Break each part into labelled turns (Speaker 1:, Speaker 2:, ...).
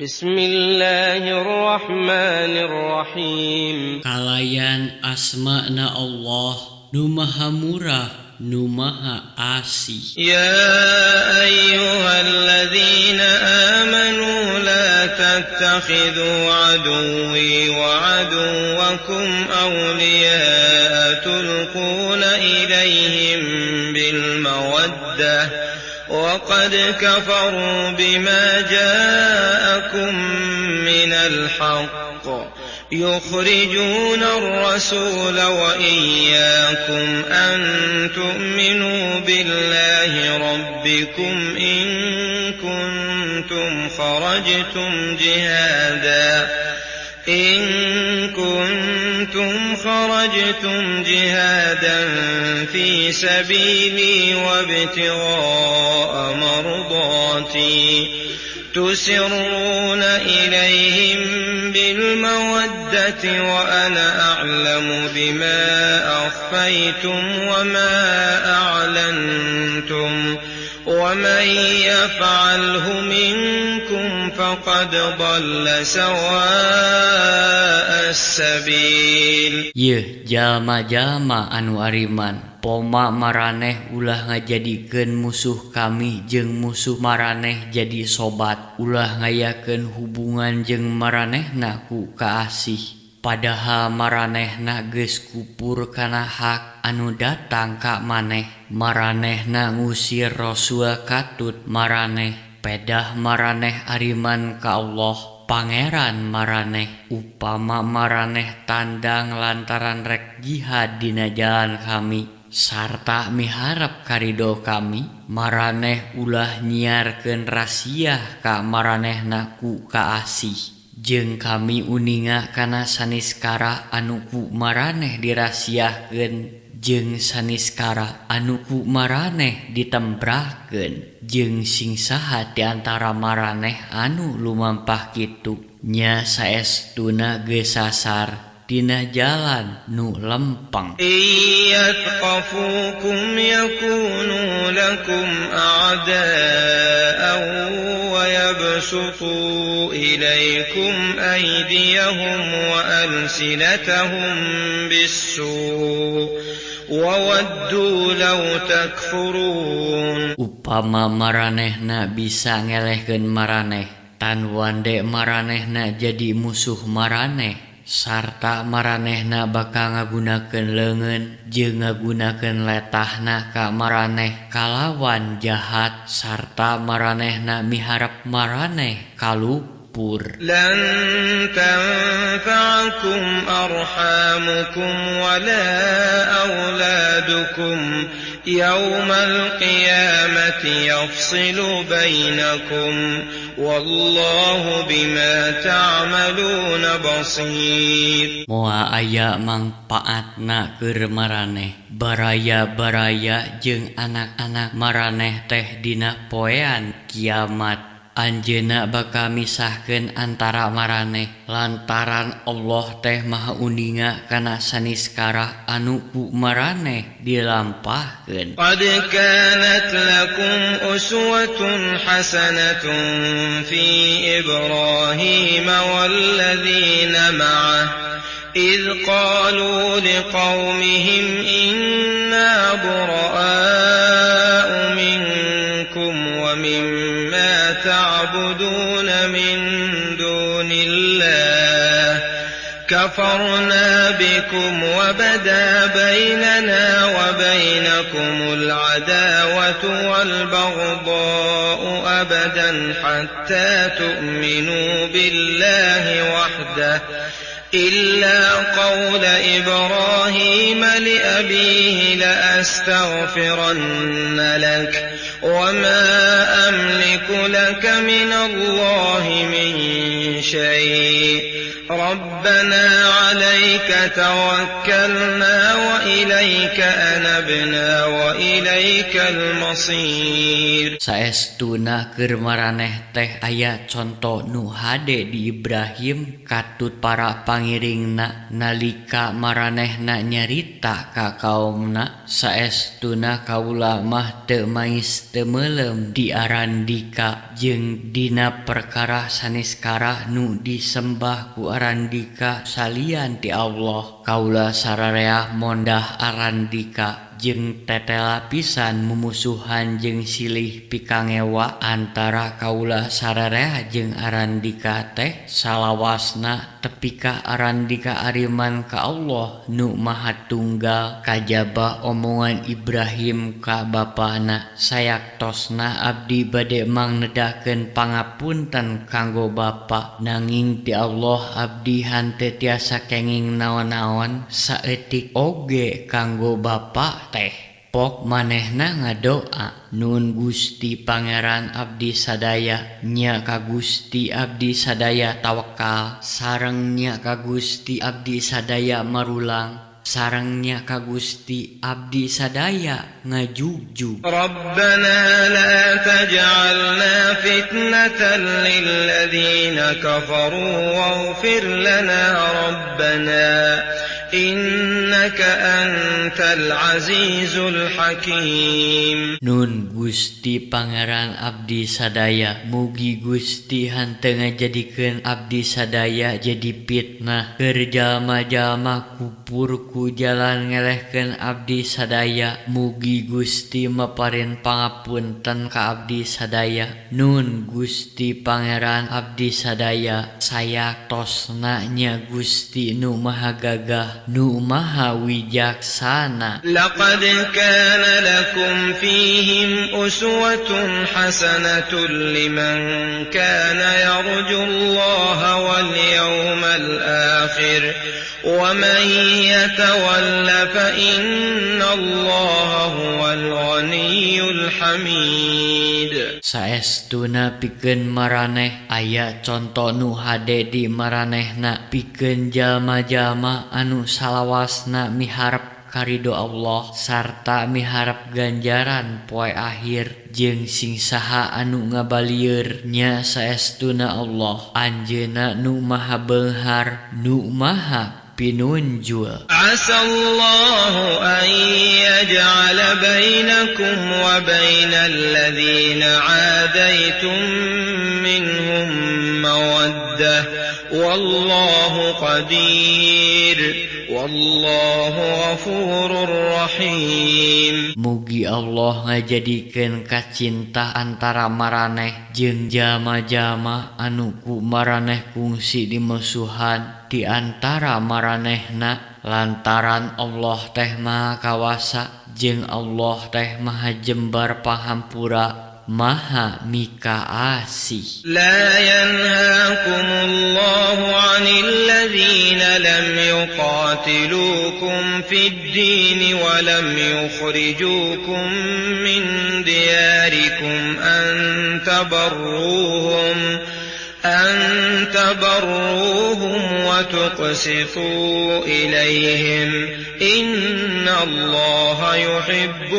Speaker 1: Bismillahirrahmanirrahim.
Speaker 2: Kalayan asma na Allah nu maha murah nu maha asih.
Speaker 1: يا أيها الذين آمنوا لا تتخذوا عدوي وعدوكم أولياء تلقون إليهم بالمودة وقد كفروا بما جاءكم من الحق يخرجون الرسول وإياكم أن تؤمنوا بالله ربكم إن كنتم خرجتم جهادا في سبيلي وابتغاء مرضاتي تسرون إليهم بالمودة وأنا أعلم بما أخفيتم وما أعلنتم ومن يفعله منكم فقد ضل سواء السبيل.
Speaker 2: Yeuh jalma-jalma anu ariman, poma maraneh ulah ngajadikeun musuh kami jeung musuh maraneh jadi sobat, ulah ngayakeun hubungan jeung maranehna ku kaasih, padahal maranehna geus kupur kana hak anu datang ka maneh. Maranehna ngusir Rasul katut maraneh, pedah maraneh ariman ka Allah Pangeran maraneh upama maraneh tandang lantaran rek jihad dina jalan kami sarta miharep karido kami. Maraneh ulah nyiarkeun rasiah ka maranehna ku kaasih, jeung kami uninga kana saniskara anu ku maraneh dirasiahkeun jeung saniskara anu ku maraneh ditembrahkeun, jeung sing saha ti antara maraneh anu lumampah kitu nya saestuna geus sasar dina jalan nu lempeng.
Speaker 1: إن يثقفوكم يكونوا لكم أعداء ويبسطوا إليكم أيديهم وألسنتهم بالسوء وودوا لو تكفرون.
Speaker 2: Upama maranehna bisa ngelehkeun maraneh, tan wande maranehna jadi musuh maraneh, sarta maranehna bakal ngagunakeun leungeun jeung ngagunakeun letahna ka maraneh kalawan jahat, sarta maranehna miharep maraneh kalupur.
Speaker 1: لن تنفعكم أرحامكم ولا أولادكم يوم القيامة يفصل بينكم والله بما تعملون بصير.
Speaker 2: Moal aya mangpaatna keur maraneh, baraya-baraya jeung anak-anak maraneh teh dina poean kiamat. Anjeunna bakal misahkeun antara maraneh, lantaran Allah teh Maha Uninga kana saniskara anu ku maraneh dilampahkeun.
Speaker 1: قد كانت لكم أسوة حسنة في إبراهيم والذين معه إذ قالوا لقومهم إنا براء منكم ومما تعبدون من دون الله كفرنا بكم وبدا بيننا وبينكم العداوة والبغضاء أبدا حتى تؤمنوا بالله وحده إلا قول إبراهيم لأبيه لأستغفرن لك وما أملك لك من الله من شيء. ربنا عليك توكلنا وإليك أنبنا وإليك المصير.
Speaker 2: Saestuna keur maraneh teh aya conto nu hade di Ibrahim katut para pangiringna nalika maranehna nyarita ka kaumna, saestuna kaula mah teu mais teu meuleum di arandika jeung dina perkara saneskara nu disembah ku arandika salian ti Allah. Kaula sararea mondah arandika jeung tetela pisan mumusuhan jeung silih pikangewa antara kaula sararea jeung arandika teh salawasna tepi ka arandika ariman ka Allah nu Maha Tunggal. Kajaba omongan Ibrahim ka bapana, sayaktosna abdi bade mangnedakeun pangapunten kanggo bapa, nanging ti Allah abdi henteu tiasa kenging naon-naon saeutik oge kanggo bapa teh. Pok manehna ngadoa, Nun Gusti Pangeran abdi sadaya, nya ka Gusti abdi sadaya tawakal, sareng nya ka Gusti abdi sadaya marulang, sareng nya ka Gusti abdi sadaya ngajugjug.
Speaker 1: ربنا لا تجعلنا فتنة للذين كفروا واغفر لنا ربنا إنك أنت العزيز الحكيم.
Speaker 2: Nun Gusti Pangeran abdi sadaya, mugi Gusti henteu ngajadikeun abdi sadaya jadi fitnah keur jalma-jalma kupur ku jalan ngelehkeun abdi sadaya. Mugi Gusti maparin pangapunten ka abdi sadaya. Nun Gusti Pangeran abdi sadaya, sayaktosna nya Gusti nu Maha Gagah nu Maha Wijaksana.
Speaker 1: لقد كان لكم فيهم أسوة حسنة لمن كان يرجو الله واليوم الآخر ومن يتول فإن الله هو الغني الحميد.
Speaker 2: Saestuna pikeun maraneh aya conto nu hade di maranehna pikeun jalma-jalma anu salawasna miharep karido Allah sarta miharep ganjaran poe akhir jeung sing saha anu ngabalieur nya saestuna Allah anjeunna nu maha beunghar nu maha pinunjul.
Speaker 1: عسى الله أن يجعل بينكم وبين الذين عاديتم منهم مودة والله قدير والله غفور رحيم.
Speaker 2: Mugi Allah ngajadikeun kacinta antara maraneh jeung jalma-jalma anu ku maraneh kungsi dimusuhan di antara maranehna, lantaran Allah teh Maha Kawasa jeung Allah teh Maha Jembar Panghampura Maha Mikaasih.
Speaker 1: لا ينهاكم الله عن الذين لم يقاتلوكم في الدين ولم يخرجوكم من دياركم أن تبروهم وتقسطوا إليهم إن الله يحب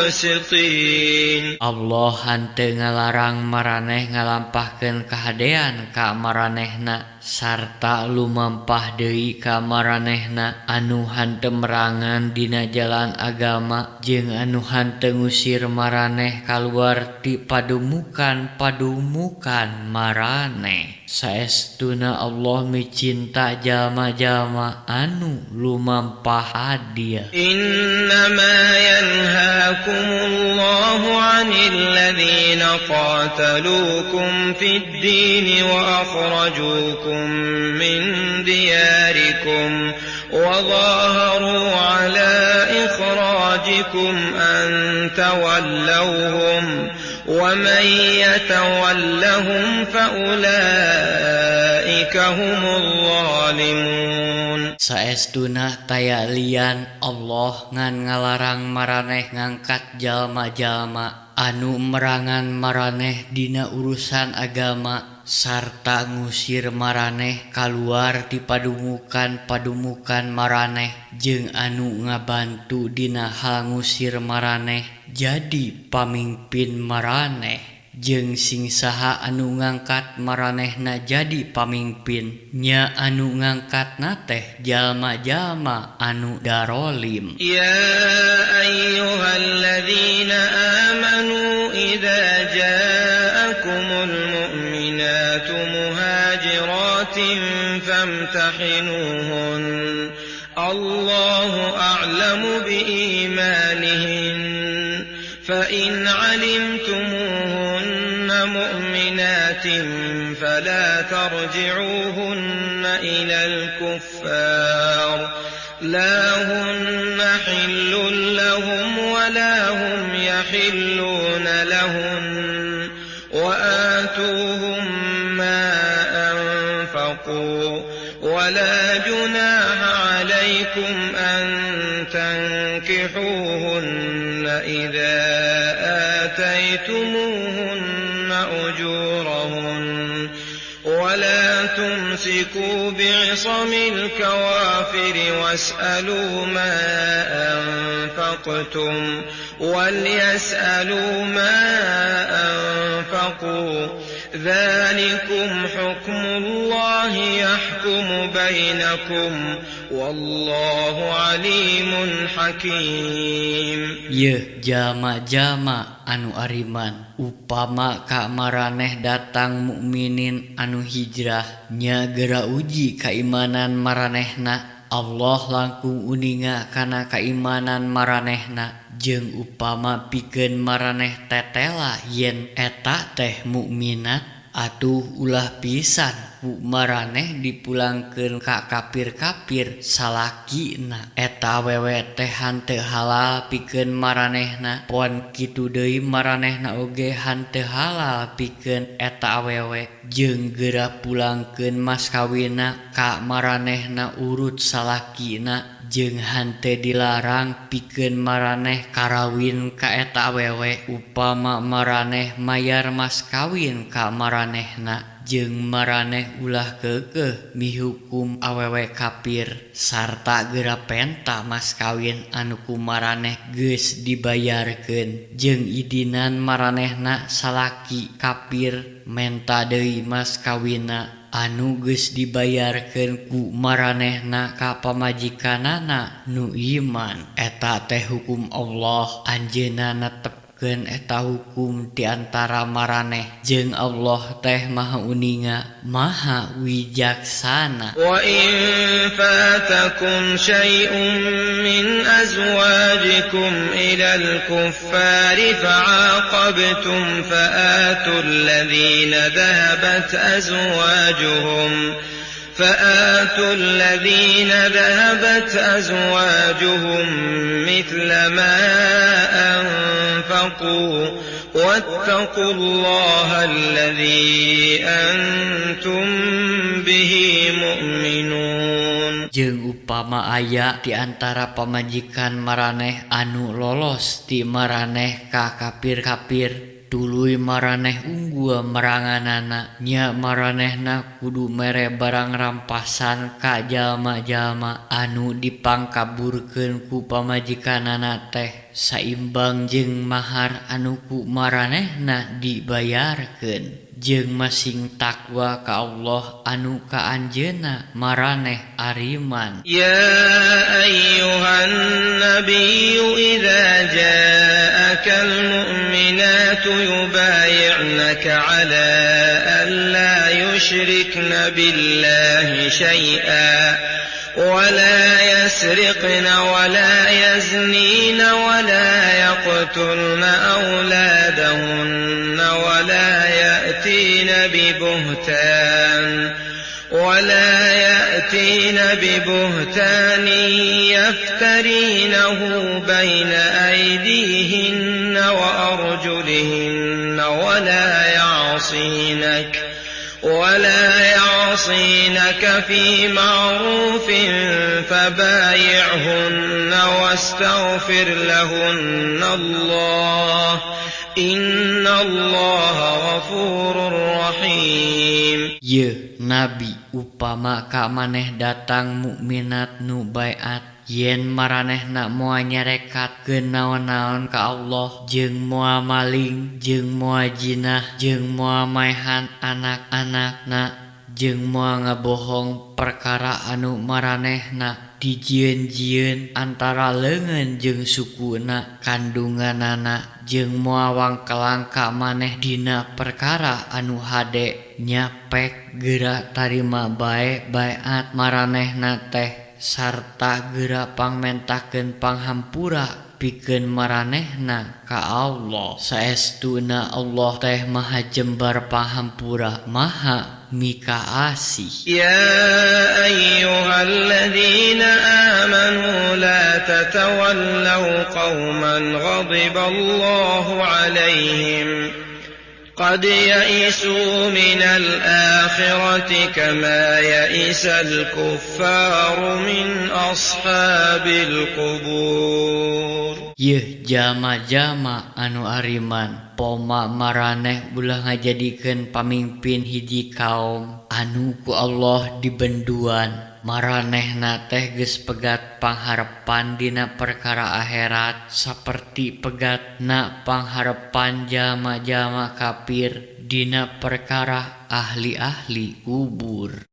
Speaker 1: المقسطين.
Speaker 2: Allah henteu ngalarang maraneh ngalampahkeun kahadean ka maranehna sarta lumampah deui ka maranehna anu henteu merangan dina jalan agama jeung anu henteu ngusir maraneh kaluar ti padumukan-padumukan maraneh. Saestuna Allah micinta jalma-jalma anu lumampah adil.
Speaker 1: إنما ينهاكم الله عن الذين قاتلوكم في الدين وأخرجوكم من دياركم وظاهروا على إخراجكم أن تولوهم ومن يتولهم فأولئك هم الظالمون.
Speaker 2: Saestuna taya lian Allah ngan ngalarang maraneh ngangkat jalma-jalma anu merangan maraneh dina urusan agama Sarta ngusir maraneh kaluar ti padumukan-padumukan maraneh jeung anu ngabantu dina hal ngusir maraneh jadi pamingpin maraneh jeung sing saha anu ngangkat maranehna jadi pamingpin nya anu ngangkatna teh jalma-jalma anu darolim.
Speaker 1: Ya ayyuhalladzina amanu idza ja'akumul mu'minatu muhajiratin famtahinuhun Allahu a'lamu biimanihin fa in 'alimtumuhunna mu'minatin fala tarji'uhunna ilal kuffar la hunna hillun lahum wa la hum yahilluna lahun wa atuhum ma anfaqu wa la junaha 'alaykum an tankihuhunna idza ataytumuhunna ujurahun wa la tumsiku bi'isamil kawafiri was'alu ma anfaqtum walyas'alu ma anfaqu dzalikum hukmullahi yahkumu bainakum wallahu alimun hakim.
Speaker 2: Yeuh jalma-jalma anu ariman, upama ka maraneh datang mukminin anu hijrah nya geura uji kaimanan maranehna. Allah langkung uninga kana kaimanan maranehna jeung upama pikeun maraneh tetela yen eta teh mukminat atuh ulah pisan ku maraneh dipulangkeun ka kafir-kafir salakina. Eta awewe teh hanteu halal pikeun maranehna pon kitu deui maranehna oge hanteu halal pikeun eta awewe jeung geura pulangkeun mas kawinna ka maranehna urut salakina jeung hanteu dilarang pikeun maraneh karawin ka eta awewe upama maraneh mayar mas kawin ka maranehna jeung maraneh ulah keukeuh mihukum awewe kafir sarta geura penta mas kawin anu ku maraneh geus dibayarkeun jeung idinan maranehna salaki kafir menta deui mas kawinna anu geus dibayarkeun ku maranehna ka pamajikanana nu iman. Eta teh hukum Allah, anjeunna netepkeun eta hukum di antara maraneh jeung Allah teh maha uninga maha wijaksana.
Speaker 1: Wa in fatakum syai'un min azwajikum ilal kuffari fa'aqabtum fa'atul ladzina dhahabat azwajuhum فآتوا الذين ذهبت أزواجهم مثل ما أنفقوا واتقوا الله الذي أنتم به مؤمنون.
Speaker 2: Jeung upama aya di antara pamajikan maraneh anu lolos ti maraneh ka kafir-kafir tuluy maraneh unggul meranganana nya maranehna kudu mere barang rampasan ka jalma-jalma anu dipangkaburkeun ku pamajikanana teh saimbang jeung mahar anu ku maranehna dibayarkeun jeung masing takwa ka Allah anu ka anjeunna maraneh ariman.
Speaker 1: Ya ayyuhan nabiyyu idza ja'akal mu'minatu yubayi'naka 'ala an la yushrikna billahi syai'a ولا يسرقن ولا يزنين ولا يقتلن أولادهن ولا يأتين ببهتان يفترينه بين أيديهن وأرجلهن ولا يعصينك في معروف فبايعهن واستغفر لهن الله إن الله غفور رحيم.
Speaker 2: Yeuh nabi, upama ka maneh datang mukminat nu baiat, yen maranehna moal nyarekatkeun naon-naon ka Allah jeung moal maling jeung moal jinah jeung moal maehan anak-anakna jeung moal ngabohong perkara anu maranehna dijieun-jieun antara leungeun jeung sukuna kandunganana jeung moal wangkelang ka maneh dina perkara anu hade, nya pek geura tarima bae baiat maranehna teh sarta geura pangmentakeun panghampura pikeun maranehna ka Allah. Saestuna Allah teh Maha Jembar Panghampura, Maha Mikaasih.
Speaker 1: يا أيها الذين آمنوا لا تتولوا قوما غضب الله عليهم قد يئسوا من الآخرة كما يئس الكفار من أصحاب القبور.
Speaker 2: Yeuh jalma-jalma anu ariman, poma maraneh ulah ngajadikeun pamingpin hiji kaum anu ku Allah dibenduan. Maranehna teh geus pegat pangharepan dina perkara akhirat saperti pegatna pangharepan jalma-jalma kafir dina perkara ahli-ahli kubur.